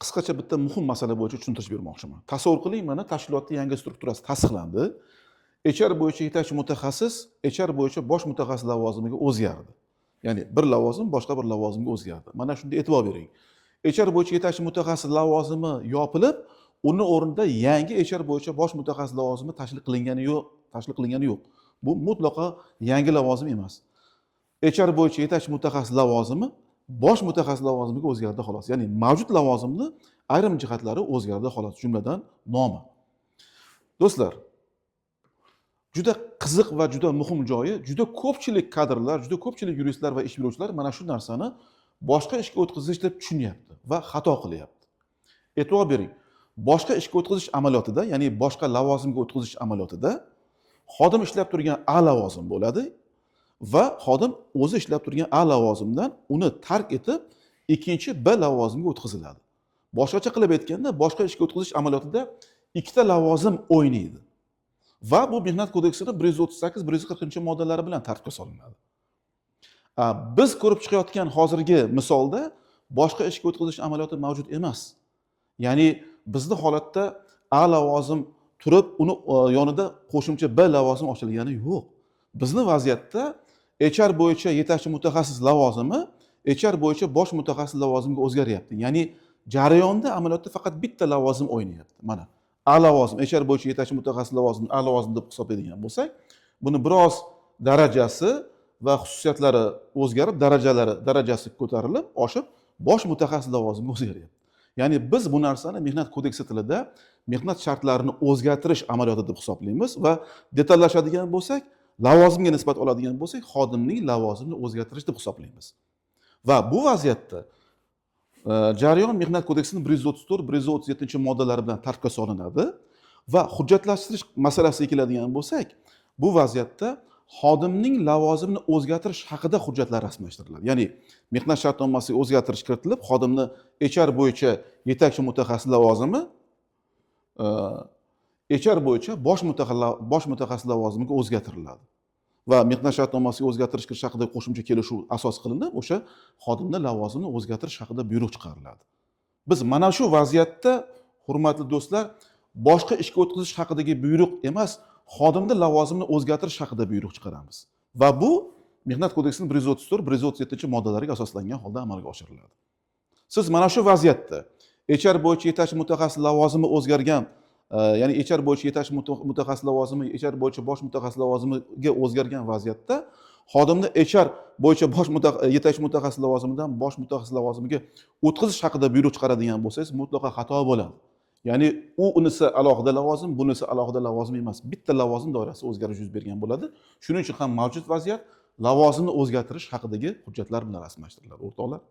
Qisqacha bitta muhim masala bo'yicha tushuntirish bermoqchiman. Tasavvur qiling, mana tashkilotning yangi strukturasi tasdiqlandi. HR bo'yicha yetakchi mutaxassis HR bo'yicha bosh mutaxassis lavozimiga o'zgardi. Ya'ni bir lavozim boshqa bir lavozimga o'zgardi. Mana shunda e'tibor bering. HR bo'yicha yetakchi mutaxassis lavozimi yopilib, uni o'rnida yangi HR bo'yicha bosh mutaxassis lavozimi tashkil qilingani yo'q, tashkil qilingani yo'q. Bu mutlaqo yangi lavozim emas. HR bo'yicha yetakchi mutaxassis lavozimi bosh mutaxassis lavozimiga o'zgardi xolos. Ya'ni mavjud lavozimni ayrim jihatlari o'zgardi xolos, jumladan nomi. Do'stlar, juda qiziq va juda muhim joyi, juda ko'pchilik kadrlar, juda ko'pchilik yuristlar va ish beruvchilar mana shu narsani boshqa ishga o'tkazish deb tushunyapti va xato qilyapti. E'tibor bering. Boshqa ishga o'tkazish amaliyotida, ya'ni boshqa lavozimga o'tkazish amaliyotida xodim ishlab turgan A lavozim bo'ladi va xodim o'zi ishlab turgan A lavozimdan uni tark etib ikkinchi B lavozimga o'tkaziladi. Boshqacha qilib aytganda, boshqa ishga o'tkazish amaliyotida ikkita lavozim o'ynaydi. Va bu Mehnat kodeksining 138, 140 moddalari bilan tartibga solinadi. Biz ko'rib chiqayotgan hozirgi misolda boshqa ishga o'tkazish amaliyoti mavjud emas. Ya'ni bizni holatda A lavozim turib, uni yonida qo'shimcha B lavozim ochilgani yo'q. Bizni vaziyatda HR bo'yicha yetakchi mutaxassis lavozimi HR bo'yicha bosh mutaxassis lavozimiga o'zgaryapti. Ya'ni jarayonda amaliyotda faqat bitta lavozim o'ynayapti. Mana A lavozim, HR bo'yicha yetakchi mutaxassis lavozimini A lavozim deb hisoblaydigan bo'lsak, buni biroz darajasi va xususiyatlari o'zgarib, darajasi ko'tarilib, oshib, bosh mutaxassis lavozimiga o'zgaryapti. Ya'ni biz bu narsani Mehnat kodeksi tilida mehnat shartlarini o'zgartirish amaliyoti deb hisoblaymiz va detallashadigan bo'lsak, lavozimga nisbat oladigan bo'lsak, xodimning lavozimini o'zgartirish deb hisoblaymiz. Va bu vaziyatda jarayon Mehnat kodeksining 134, 137 moddalari bilan tartibga solinadi va hujjatlashtirish masalasiga keladigan bo'lsak, bu vaziyatda xodimning lavozimini o'zgartirish haqida hujjatlar rasmiylashtiriladi. Ya'ni mehnat shartnomasiga o'zgartirish kiritilib, xodimni HR bo'yicha yetakchi mutaxassis lavozimi HR bo'yicha bosh mutaxassis lavozimiga o'zgartiriladi. Va mehnat shartnomasiga o'zgartirish kirish haqida qo'shimcha kelishuv asos qilinib, o'sha xodimni lavozimini o'zgartirish haqida buyruq chiqariladi. Biz mana shu vaziyatda, hurmatli do'stlar, boshqa ishga o'tkazish haqidagi buyruq emas, xodimni lavozimini o'zgartirish haqida buyruq chiqaramiz. Va bu Mehnat kodeksining 134, 137 moddalariga asoslangan holda amalga oshiriladi. Siz mana shu vaziyatda HR bo'yicha yetakchi mutaxassis lavozimi o'zgargan, ya'ni HR bo'yicha yetakchi mutaxassis lavozimi HR bo'yicha bosh mutaxassis lavozimiga o'zgargan vaziyatda xodimni HR bo'yicha bosh yetakchi mutaxassis lavozimidan bosh mutaxassis lavozimiga o'tkazish haqida buyruq chiqaradigan bo'lsangiz, mutlaqo xato bo'ladi. Ya'ni u unisi alohida lavozim, bunisi alohida lavozim emas. Bitta lavozim doirasida o'zgarish yuz bergan bo'ladi. Shuning uchun ham mavjud vaziyat lavozimni o'zgartirish haqidagi hujjatlar bilan rasmiylashtiriladi, o'rtoqlar.